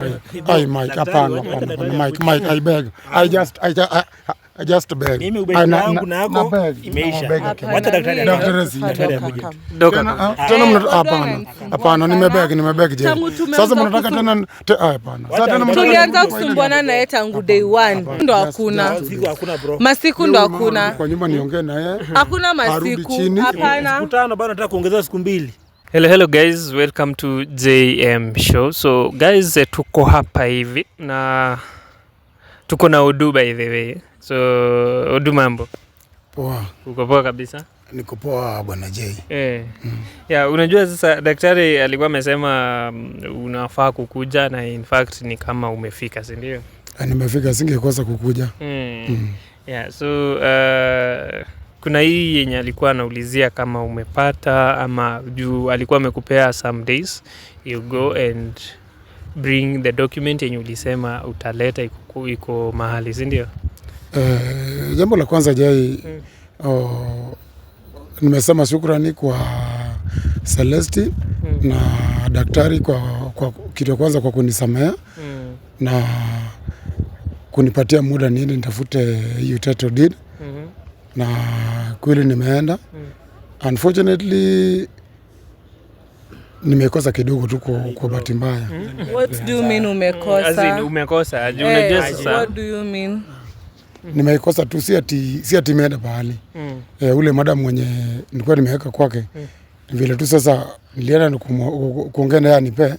Ai, Mike, hapana, hapana, hapana, Mike, Mike, I beg. I just beg. Mimi ubeshte I na- yangu na- na yako na beg, imeisha. na beg. Hapana. Wacha daktari Daktari akuje. si- Daktari akuje. Tena, ah, tena hapana. Ananisumbua Hapana, sana. Nimebeg je. Tangu tumeanza Sasa mnataka tena ah, hapana. Sasa tena mnataka Tulianza kusumbuana naye tangu day one, ndo hakuna Siku hakuna, bro. masiku, ndo Mama hakuna arudi kwa nyumba niongee na yeye. Hakuna Arudi masiku, chini. hapana. Siku 5 bado nataka kuongeza siku 2. Hello, hello guys, welcome to JM Show. So guys, tuko hapa hivi na tuko na Odu, by the way. So Odu, mambo? Poa. Uko poa kabisa? Niko poa, bwana J. Eh. Yeah, unajua sasa daktari alikuwa amesema unafaa kukuja na in fact ni kama umefika, si ndio? Ah, nimefika, singekosa kukuja. Yeah, so kuna hii yenye alikuwa anaulizia kama umepata ama juu alikuwa amekupea some days you go and bring the document yenye ulisema utaleta iko mahali, si ndio? Eh, jambo la kwanza Jai, oh, nimesema shukrani kwa Celesti na daktari kwa kitu ya kwanza kwa kunisamea na kunipatia muda niende nitafute hiyo title deed na kweli nimeenda. Unfortunately nimekosa kidogo tu kwa bahati mbaya. What do you mean As in, umekosa? Umekosa juu Eh, unajua sasa what do you mean? Nimeikosa tu, si ati imeenda pahali. Eh, ule madam mwenye nilikuwa nimeweka kwake, vile tu sasa nilienda ni kuongea naye anipe,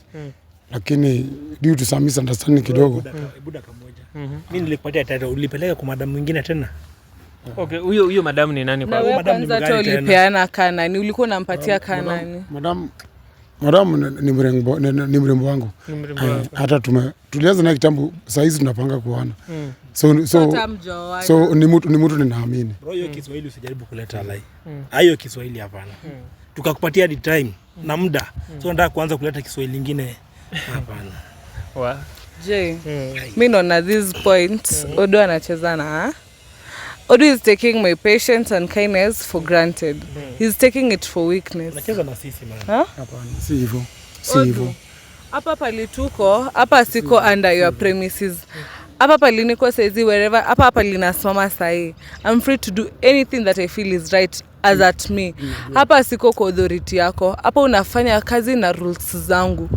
lakini due to some misunderstanding kidogo. Hebu dakika moja. Mimi nilikupatia title, ulipeleka kwa madam mwingine tena? Okay, huyo madam ni nani Na kwa? wewe Madam ni kwanza hata mgani tena? ulipeana kanani? Ulikuwa unampatia kanani? Madam ni mrembo wangu. Ni mrembo Eh, wako. hata tulianza naye kitambo, saa hizi tunapanga kuoana. So Hata mjaoana. so ni mtu ninaamini. Bro, hiyo Kiswahili usijaribu kuleta lai. Hiyo Kiswahili hapana. Tukakupatia hadi time na muda. So nataka kuanza kuleta Kiswahili lingine. Hapana. Wa. Je, mi naona this point Odo anacheza na Odo is taking my patience and kindness for granted. He's taking it for weakness. Unacheza na sisi, man. Huh? Hapana, si hivyo, si Odu, hivyo. Hapa pali tuko hapa, siko under your premises. Hapa pali niko saizi, wherever hapa pali nasimama sahii, I'm free to do anything that I feel is right as at me. Hapa siko kwa authority yako. Hapa unafanya kazi na rules zangu.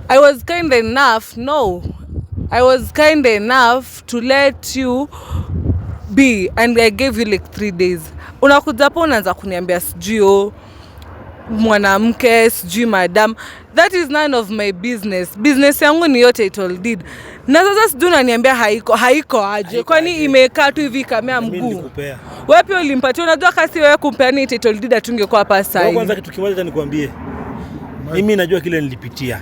I was kind enough, no, I was kind enough to let you be and I gave you like 3 days. Unakuja hapo unaanza kuniambia sijui, oh, mwanamke, sijui madam. That is none of my business. Business yangu ni yote title deed. Na sasa sijui unaniambia haiko. Haiko aje? Haiko Kwani aje? imekaa tu hivi ikamea Mimi mguu? nilikupea. Wewe pia ulimpatia. Unajua kasi wewe kumpeani title deed atungekuwa hapa Wewe sahii. kwanza kitu kimoja cha nikwambie. Mimi najua kile nilipitia.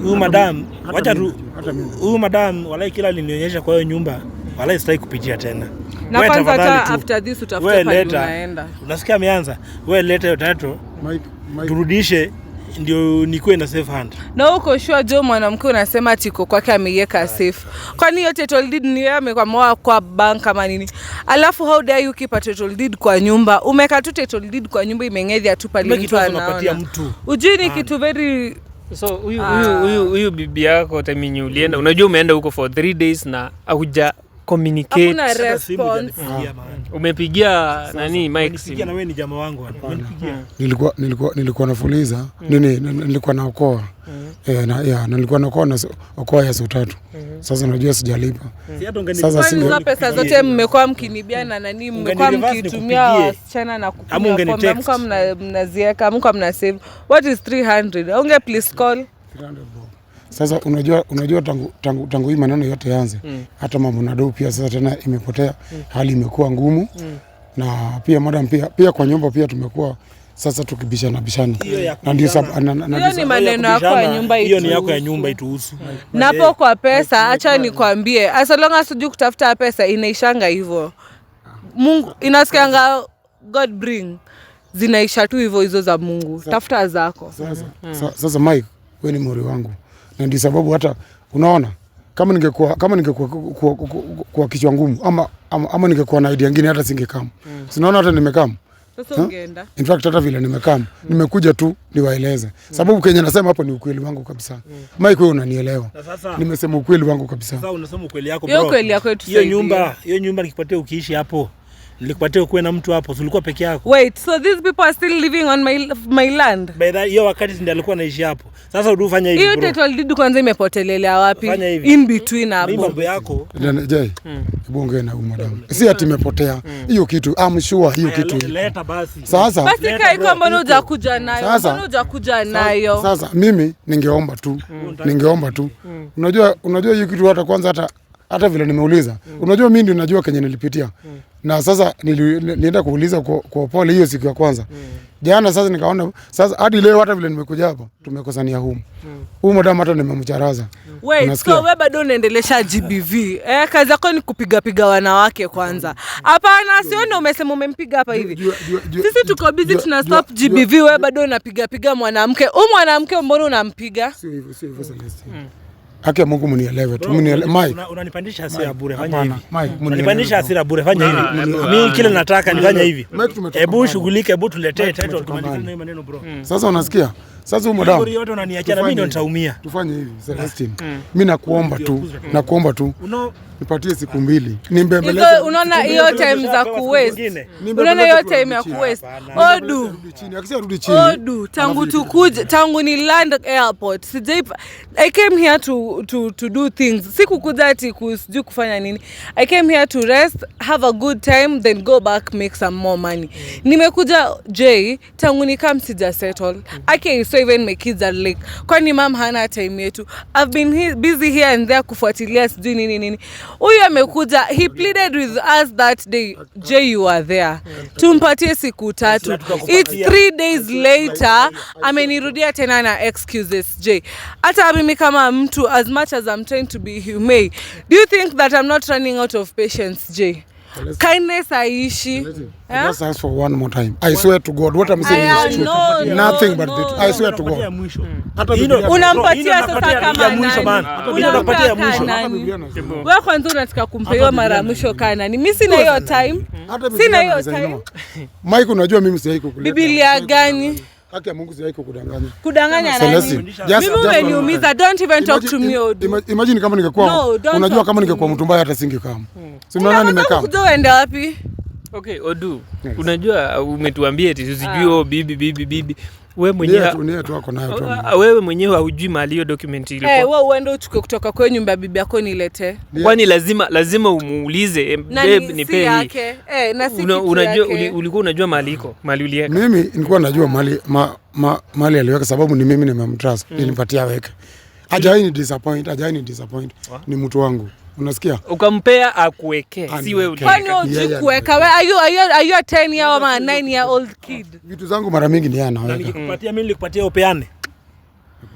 Huyu madam, Hata wacha mimi tu. najua, hata mimi. Huyu madam walai kila alinionyesha kwa hiyo nyumba, walai sitaki kupitia tena. Na Wewe kwanza tafadhali hata tu. after this utafute Wewe pale leta. unaenda. Unasikia ameanza? Wewe leta hiyo title Mike, Mike, turudishe ndio nikuwe na safe hand. Na uko sure jo mwanamke unasema tiko kwake ameiweka safe? Kwani hiyo title deed ni yeye amekwamua kwa bank ama nini? Alafu how dare you keep a title deed kwa nyumba? Umeka tu title deed kwa nyumba, imeng'edhia tu pale Kumbe mtu kitu unapatia anaona. mtu. Ujui ni kitu very So huyu bibi yako, time yenye ulienda, unajua umeenda huko for 3 days na hauja communicate. Hakuna Hata simu response. hujanipigia, man. Umepigia nani, Mike, Umenipigia na simu? wewe ni jamaa wangu bwana. Umenipigia. Nilikuwa nafuliza nini, nilikuwa naokoa, eh, na, ya, na nilikuwa naokoa na okoa ya 30,000. Sasa unajua sijalipa. Si hata ungeni- Sasa Kwani hizo pesa zote mmekuwa mkinibiana nani, mmekuwa Ungeni-reverse mkitumia nikupigie. wasichana na Ama kukunywa pombe, ungeni-text. mko mnazieka, mko mna save. What is 300? Unge please call. 300 bob. Sasa unajua tangu hii maneno yote yaanze, hata mambo na dou pia sasa tena imepotea, hali imekuwa ngumu na pia madam pia kwa nyumba pia tumekuwa sasa tukibishana bishana Hiyo ya na ndio kubishana. na Hiyo ndio ni Hiyo maneno yako ya kubishana, nyumba hiyo ni yako ya ituhusu. nyumba ituhusu. Napo kwa pesa, acha nikwambie, as long as hujui kutafuta pesa inaishanga hivyo. Mungu inasikianga God bring, zinaisha tu hivyo hizo za Mungu. Tafuta zako. Sasa Mike, wewe ni mori wangu na ndio sababu hata unaona kama ningekuwa kwa kichwa ngumu ama ningekuwa na idea nyingine hata singekam. Sinaona hata nimekam. Sasa ungeenda. In fact hata vile nimekam, nimekuja tu niwaeleze. Sababu kenye nasema hapo ni ukweli wangu kabisa. Mike, wewe unanielewa. Na sasa Nimesema ukweli wangu kabisa. sasa unasema ukweli yako Hiyo bro. kweli yako Hiyo itusaidie. nyumba nikipatia ukiishi hapo. Nilikupatia ukuwe na mtu hapo, si ulikuwa peke yako. Wait, so these people are still living on my land? By that hiyo wakati ndiye alikuwa anaishi hapo. Sasa udufanya hivi Hiyo bro. title deed kwanza imepotelelea wapi? Fanya hivi. In between Mimi hapo. mambo yako Jay, hebu ongea na huyu madam. Si ati imepotea. Hiyo kitu, I'm sure hiyo haya, kitu. leta basi. Sasa Basi Leta kaa iko, bro. mbona hujakuja nayo? Sasa- Mbona hujakuja nayo? Sasa mimi ningeomba tu, ningeomba tu. Unajua hiyo kitu hata kwanza hata vile nimeuliza. Unajua mimi ndio najua kenye nilipitia. Na sasa nilienda kuuliza kwa pole hiyo siku ya kwanza. Jana sasa nikaona sasa hadi leo hata vile nimekuja hapa tumekosania humu. Huyu madam hata nimemcharaza. Wait, Unasikia? so we bado unaendelesha GBV. Eh, kazi yako ni kupigapiga wanawake kwanza. Hapana, sioni umesema umempiga hapa hivi. Sisi tuko busy tuna stop GBV, we bado unapigapiga mwanamke. Huyu mwanamke mbona unampiga? Sio hivyo, sio hivyo Celeste. Haki ya Mungu mnielewe tu. Mnielewe Mike. Unanipandisha hasira bure, fanya Hapana, hivi. Mike, mnielewe Unanipandisha tu. hasira bure, fanya hivi. Mimi kile nataka nifanye hivi. Mike, tumetoka Hebu mbali. shughulike, hebu tuletee Mike, title tumetoka tumalizane mbali. na hiyo maneno bro. Sasa unasikia? Sasa huyu madam Story yote unaniachia na mimi ndio nitaumia. Tufanye hivi Celestine. Mimi nakuomba tu, nakuomba tu Uno nipatie siku mbili. Nimbembeleze. Hizo unaona hiyo time za kuwaste. Unaona hiyo time ya kuwaste. Odu. Rudi chini. Akisha rudi chini. Odu, tangu tukuje, tangu ni land airport sijai, I came here to do things, sikukuja ati sijui kufanya nini. I came here to rest, have a good time, then go back, make some more money. Nimekuja j tangu nikam sija settle. Ake, so even my kids are like, kwani mam hana time yetu? I've been busy here and there kufuatilia sijui nini nini. Huyu amekuja, he pleaded with us that day. J, you are there, tumpatie siku 3. Tukakupatia. It's 3 days later, amenirudia tena na excuses. J, hata mimi kama mtu, as much as I'm trying to be humane, do you think that I'm not running out of patience? J, kindness haiishi. I just ask for one more time. I swear to God, what I'm saying is true. No, no, Nothing but no. the truth. I swear to Nakupatia God. mwisho. Hata Hii ndo- Biblia- Unampatia Hii ndo sasa nakupatia kama ya mwisho nani? bana. Hii ndo Unampea nakupatia ya kaa mwisho. nani? Hata Biblia nasema. Wewe kwanza unataka kumpa hiyo mara ya mwisho kaa nani? Mi sina hiyo time. Hata Biblia Sina hiyo naweza time. inua. Mike, unajua mimi sijai kukuleta. Biblia gani? Haki ya Mungu sijai kukudanganya. Kudanganya Celestine, nani? just Mimi one more umeniumiza. time. Don't even talk to me, Odu. Imagine kama ningekuwa No, don't unajua talk kama to ningekuwa me. mtu mbaya hata singekam. Si unaona Unataka nimekam. kuja uende wapi? Okay, Odu, Yes. unajua umetuambia eti sijui oh, bibi bibi bibi. Wewe mwenyewe Ni yeye tu ako nayo tu. Wewe mwenyewe haujui mahali hiyo document ilikuwa. Eh, wewe uende uchukue kutoka kwa nyumba ya bibi yako niletee. Kwani lazima umuulize Na babe ni si nipe hii. yake. Eh, na si kitu Unajua yake. ulikuwa unajua mahali iko, mahali uliweka. Mimi nilikuwa najua mali mali aliweka sababu ni mimi nimemtrust. Nilimpatia aweke. Hajai ni disappoint, hajai ni disappoint. Ni mtu wangu. Unasikia? Ukampea akuwekee, si wewe Aniwekee. Kwani uliweka. wewe hujui Yeye kuweka? Are you a 10 year old or a 9 year old kid? Vitu zangu mara mingi ni yeye Na anaweka. nikikupatia mimi nilikupatia upeane.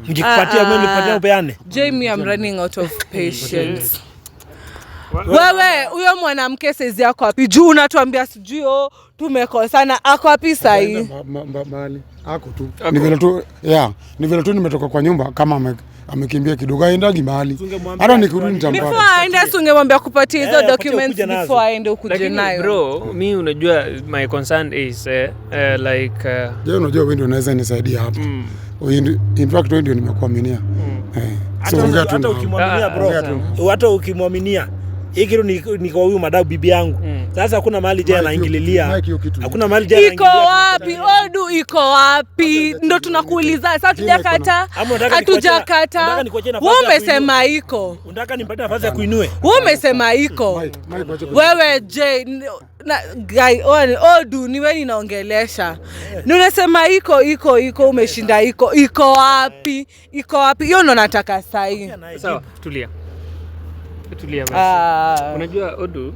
Nikikupatia mimi nilikupatia upeane. Jamie, I'm running out of patience. Wewe huyo mwanamke saizi yako wapi? Juu unatuambia sijui oh, tumekosana, ako wapi sahii? Mahali ako tu. Ni vile tu, yeah, ni vile tu nimetoka kwa nyumba kama amekimbia kidogo, aendagi mahali. Ungemwambia Hata nikirudi nitampata. Before aende, si ungemwambia kupatia hizo Eh, apatie documents ukuje nazo. before aende ukuje Lakini nayo. bro, mi unajua my concern is like Je, unajua wewe ndio unaweza nisaidia hapa. In fact wewe ndio nimekuaminia. Eh. So Hata ongea tu hata na ukimwaminia Ah, bro, ongea tu. hata ukimwaminia hii kitu ni kwa huyu madau bibi yangu. Sasa hakuna mahali je Mike, anaingililia. Mike, hiyo kitu. Hakuna mahali je Iko anaingilia. wapi? Odu iko wapi? Ndo tunakuuliza sasa. Hatujakata, Ama unataka hatujakata. unataka nikuachie nafasi Wewe ya umesema iko, Unataka nimpatie nafasi ya kuinue? wewe umesema iko. Mike, Mike, wacha Wewe je, na guy Odu ni wewe ninaongelesha. Ni unasema iko iko iko, umeshinda iko iko wapi? Iko wapi? Hiyo ndo nataka sahi. Sawa, tulia. Tulia basi. Ah. Unajua Odu,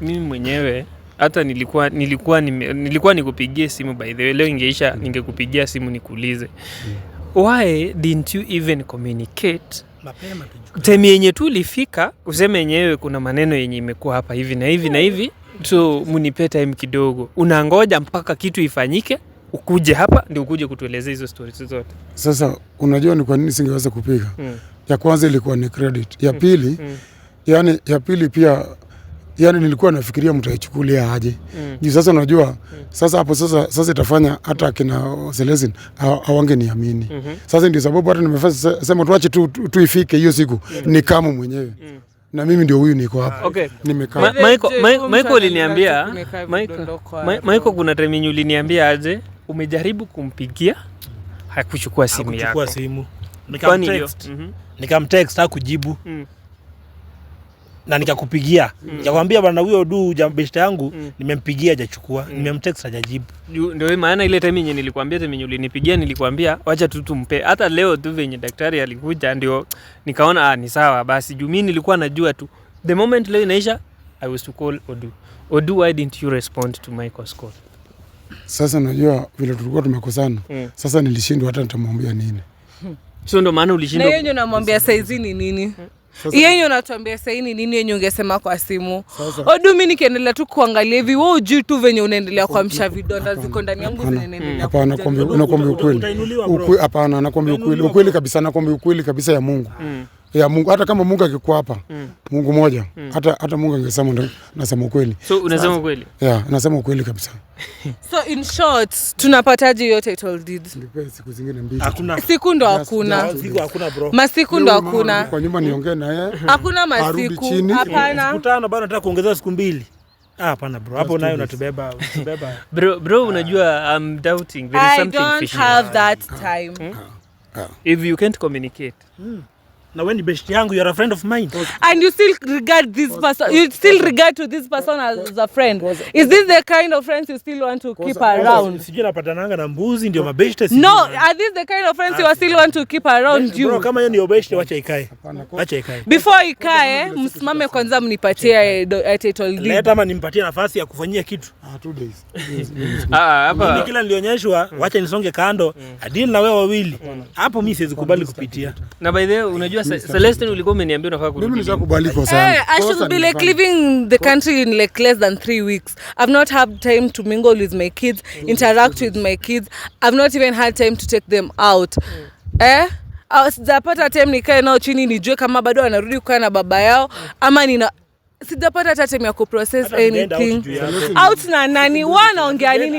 mimi mwenyewe hata nilikuwa nikupigie simu, by the way leo ingeisha, ningekupigia simu nikuulize why didn't you even communicate Mapema tu. time yenye tu ulifika useme yenyewe kuna maneno yenye imekuwa hapa hivi na hivi na hivi, so munipe time kidogo. Unangoja mpaka kitu ifanyike ukuje hapa ndio ukuje kutuelezea hizo stories zote. Sasa unajua ni kwa nini singeweza kupiga? Mm. Ya kwanza ilikuwa ni credit. Ya pili, Mm. yani ya pili pia Yani nilikuwa nafikiria mtaichukulia aje. Juu sasa unajua sasa hapo sasa itafanya hata akina Celestine hawangeniamini. Sasa ndio sababu hata nimefanya sema tuache tu ifike hiyo siku ni kama mwenyewe. Na mimi ndio huyu niko hapa. Okay. Nimekaa. Michael uliniambia Michael, kuna time yenye uliniambia aje umejaribu kumpigia hakuchukua simu yako. Hakuchukua simu. Kwani hiyo? Nikamtext. Nikamtext hakujibu. Na nikakupigia. Nikakwambia bwana huyo du beshte yangu nimempigia hajachukua, nimemtext hajajibu. Ndio maana ile time yenye nilikwambia, time yenye ulinipigia nilikwambia wacha tu tumpe. Hata leo tu venye daktari alikuja ndio nikaona ni sawa basi. Juu mimi nilikuwa najua tu the moment leo inaisha I was to call Odu. Odu, why didn't you respond to Michael's call? Sasa najua vile tulikuwa tumekosana. Sasa nilishindwa hata nitamwambia nini. So ndio maana Na ulishindwa. hiyo yenye unamwambia saizi ni nini? Hiyo yenye unatuambia saizi ni nini yenye ungesema kwa simu? Odu, mimi nikiendelea tu kuangalia hivi, wewe hujui tu venye unaendelea kuamsha vidonda ziko ndani yangu zinaendelea. Hapana, nakwambia ukweli. Utainuliwa bro. Hapana, nakwambia ukweli. Ukweli kabisa, nakwambia ukweli kabisa ya Mungu. Ya Mungu, hata kama Mungu angekuwa hapa, Mungu moja, hata Mungu angesema ndio nasema ukweli. So unasema ukweli? Yeah, nasema ukweli kabisa. So in short, tunapataje hiyo title deed? Nipe siku zingine mbili. Hakuna. Siku ndo hakuna. Siku hakuna bro. Masiku ndo hakuna. Kwa nyumba niongee na yeye. Hakuna masiku. Hapana. Siku 5 bado nataka kuongeza siku 2. Hapana bro. Hapo nayo unatubeba, unatubeba. Bro, unajua I'm doubting there is something fishy. I don't have that time. If you can't communicate. Na wewe ni best yangu, you are a friend of mine. And you still regard this person, you still regard to this person as a friend. Is this the kind of friends you still want to keep around? Sijui napatananga na mbuzi ndio mabeshte sijui. No, are these the kind of friends you still want to keep around you? Bro, kama hiyo ndio beshte wacha ikae. Wacha ikae. Before ikae, msimame kwanza mnipatie title deed. Leta ama nimpatie nafasi ya kufanyia kitu. 2 days. Hapa mimi kila nilionyeshwa wacha nisonge kando, adili na wewe wawili. Hapo mimi siwezi kubali kupitia. Na by the way, unajua Celestine ulikuwa umeniambia unafaa kurudi. Mimi nishakubali kwa sana. I should be like leaving the country in like less than 3 weeks. I've not had time to mingle with my kids, interact with my kids. I've not even had time to take them out. Sijapata time nikae nao chini nijue kama bado wanarudi kukaa na baba yao ama nina sijapata hata time ya kuprocess anything. Out na nani? Wanaongea nini?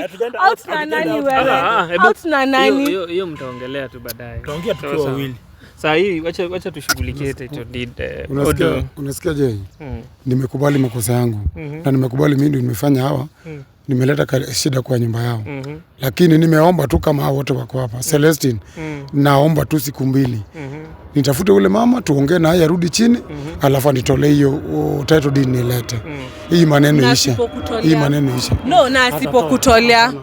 Out na nani wewe? Out na nani? Hiyo mtaongelea tu baadaye. Tutaongea tukiwa wawili. Sasa hii wacha tushughulikie title deed. Unasikia je? Nimekubali makosa yangu na nimekubali mimi ndio nimefanya hawa. Nimeleta shida kwa nyumba yao. Lakini nimeomba tu kama hao wote wako hapa. Celestine, naomba tu siku 2. Nitafute ule mama tuongee naye arudi chini, alafu anitolee hiyo title deed nilete. Hii maneno ishe. Hii maneno ishe. No, na asipokutolea.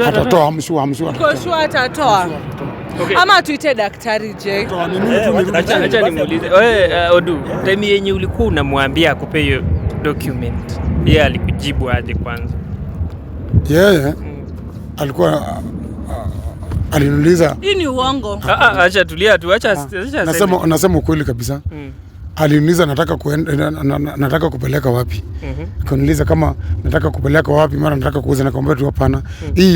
Atatoa, amshua. Uko atatoa. Okay. Ama tuite daktari je. Acha nimuulize. Wewe Odu, time yenye ulikuwa unamwambia akupe hiyo document, yeye alikujibu aje kwanza? Yeye alikuwa aliniuliza. Hii ni uongo. Acha tulia tu, acha nasema ukweli kabisa. Aliniuliza nataka kuenda, nataka kupeleka wapi. Akaniuliza kama nataka kupeleka wapi, mara nataka kuuza, nikamwambia tu hapana. Hii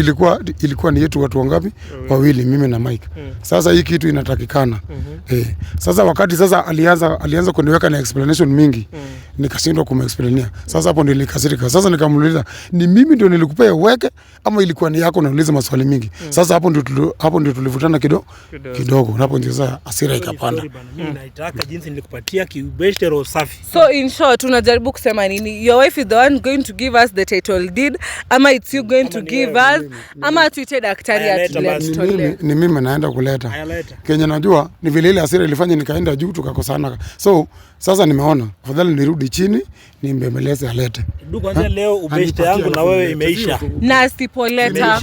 ilikuwa ni yetu watu wangapi? Wawili, mimi na Mike. Sasa hii kitu inatakikana. Sasa wakati sasa alianza kuniweka na explanation mingi. Nikashindwa kumexplainia. Sasa hapo nilikasirika. Sasa nikamuuliza, ni mimi ndio nilikupea uweke ama ilikuwa ni yako? Nauliza maswali mingi. Sasa hapo ndio tulivutana kidogo. Hapo ndio sasa hasira ikapanda. Mimi naitaka jinsi nilikupatia kiubeshte roho safi. So in short, unajaribu kusema nini? Your wife is the one going to give us the title deed, ama it's you going to give us, ama tuite daktari atuletee? Ni mimi naenda kuleta. Kenya najua ni vile ile hasira ilifanya nikaenda juu tukakosana. So sasa nimeona afadhali nirudi chini nimbembeleze alete. Ndugu, kwanza leo ubeshte yangu na wewe imeisha. Na asipoleta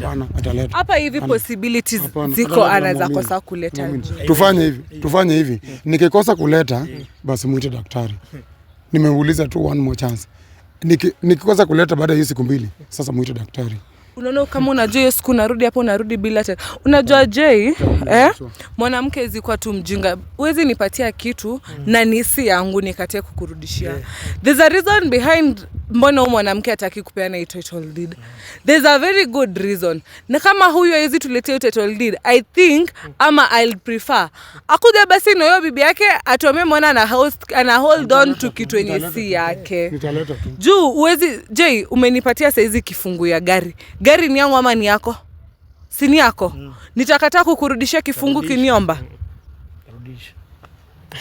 hapa hivi possibilities ziko, anaweza kosa kuleta. Tufanye hivi. Nikikosa kuleta basi muite daktari. Nimeuliza tu one more chance. Nikikosa kuleta baada ya hiyo siku 2, sasa muite daktari. Unaona kama unajua hiyo siku narudi hapo, unarudi bila tena. Unajua Jay, mwanamke zikuwa tu mjinga. Huwezi nipatia kitu na nisi yangu nikatie kukurudishia. There's a reason behind Mbona huyu mwanamke hataki kupeana hii title deed? There's a very good reason. Na kama huyu hawezi tuletea hiyo title deed, I think ama I'll prefer akuja basi na huyo bibi yake atuambie mbona ana hold on to kitu yenye si yake. Nitaleta tu. Juu uwezi, Jay, umenipatia saizi kifungu ya gari. Gari ni yangu ama ni yako? Si ni yako? Nitakataa kukurudishia kifungu kiniomba? Rudisha.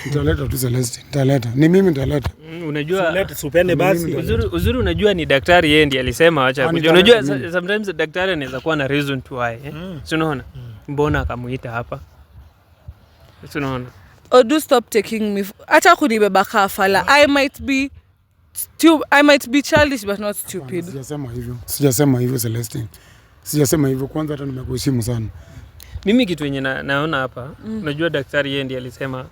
Nitaleta tu, Celeste. Nitaleta. Ni mimi nitaleta. Unajua Leta supene basi. Mimi uzuri unajua ni daktari, yeye ndiye alisema acha Ah, kuja. nitaleta Unajua mimi. sometimes daktari anaweza kuwa na reason to why, eh? Si unaona? Mbona akamuita hapa? Si unaona? Or do stop taking me, hata kunibeba kaa fala. I might be childish but not stupid. Sijasema hivyo. Sijasema hivyo, Celestine. Sijasema hivyo. Kwanza hata nimekuheshimu sana. Mimi kitu yenye naona hapa, unajua daktari yeye ndiye alisema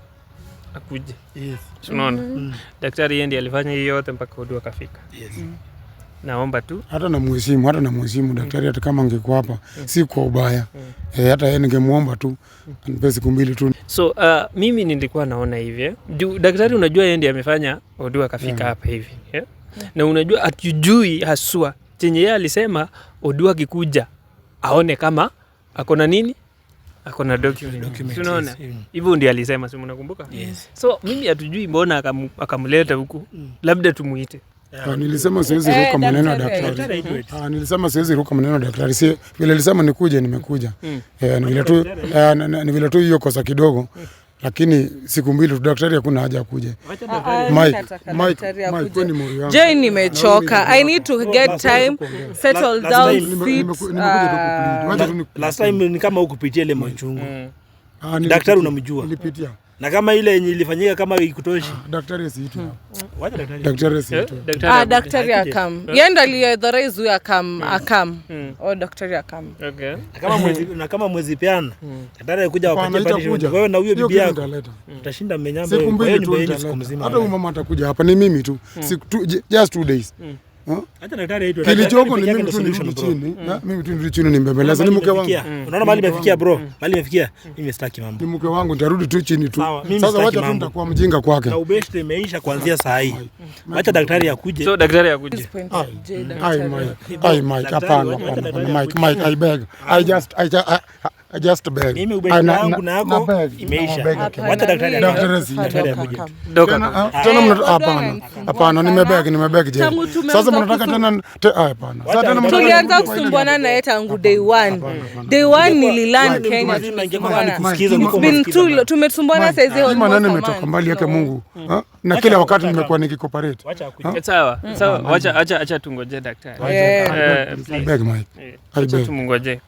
akuje. Yes. Si unaona? Daktari yeye ndiye alifanya hiyo yote mpaka Odu akafika. Yes. Naomba tu Hata namuheshimu daktari, hata kama angekuwa hapa, si kwa ubaya. Eh, hata yeye ningemuomba tu anipe siku 2 tu. So mimi nilikuwa naona hivi, eh? Juu daktari unajua yeye ndiye amefanya Odu akafika hapa hivi, yeah? Na unajua hatujui haswa chenye yeye alisema Odu akikuja aone kama akona nini, akona document. Document, Si unaona? yes. Hivyo ndiye alisema, si mnakumbuka? Yes. So mimi hatujui mbona akamleta huku, labda tumuite. Ah, nilisema siwezi Eh, ruka maneno ya daktari. daktari. Daktari aitwe. Ah, nilisema siwezi ruka maneno ya daktari. Si vile nilisema nikuje, nimekuja. Eh, ni vile tu eh, ni vile tu hiyo kosa kidogo. Lakini siku 2 tu, daktari hakuna haja akuje. Wacha Ah, daktari. ah, Mike, nataka Mike, daktari Mike, akuje. wewe ni mori wangu. Jay, nimechoka. I need to get time, settle Last down, time sit. Nimekuja tu kuplead. Wacha tu Last time ni kama hukupitia ile machungu. Ah, nilipitia. Daktari unamjua. Nilipitia. Na kama ile yenye ilifanyika kama ikutoshi. Daktari asiitwe hapa. Wacha daktari. Daktari Eh, asiitwe. daktari Ah, akuje. daktari akam. Yeye ndo aliauthorize huyu akam. Oh, daktari akam. Okay. Na kama mwezi peana. Daktari alikuja Hapana, wapatie itakuja. punishment. Wewe na huyo Hiyo bibi kitu yako nitaleta. utashinda mmenyamba Siku kwa hiyo 2 tu nyumba yenu siku nitaleta. mzima. Hata huyu mama atakuja hapa, ni mimi tu. Siku tu, just 2 days. Huh? Acha daktari aitwe. Kilichoko ni Daktari mimi peke tu yake ndo nirudi solution, bro. chini. Na, mimi tu nirudi chini nimbembeleze. Ni mke wangu. Unaona mahali imefikia, bro? Mahali imefikia. Mimi sitaki mambo. Ni mke wangu, nitarudi tu chini tu. Sawa, mimi Sasa sitaki wacha tu mambo. nitakuwa mjinga kwake. Na ubeshte imeisha kuanzia saa hii. Wacha daktari akuje. So daktari akuje. Point. Ai, Jay, ai, daktari. Mike, ai, Mike, Daktari, hapana, wacha hapana, daktari hapana, Mike, Mike, I beg. I just beg. Mimi ubeshte Ai, wangu na yako beg, imeisha. na beg. Hapana, Wacha daktari mimi akuje. Daktari prefer Daktari doc akuje. akam. Doka. Tena, ah, tena Eh, hapana, ananisumbua hapana, sana. nimebeg Jerry. Tangu tumeanza Sasa mnataka tena ah, hapana. Sasa tena mnataka Tulianza kurudi kwa ile- kusumbuana naye tangu day one. Day one nililand Kenya. Mzima ingekuwa tumesumbuana. nikusikiza, It's ungekuwa been unasikiza, man. tumesumbuana saizi Hii almost maneno a imetoka month. mbali yake Mungu. Ha? Na kila wakati nimekuwa nikicooperate. Wacha akuje. Sawa, sawa, wacha acha acha tungoje daktari. Yeah. Eh, please. I beg, Mike. Eh, I Acha beg. tumngoje.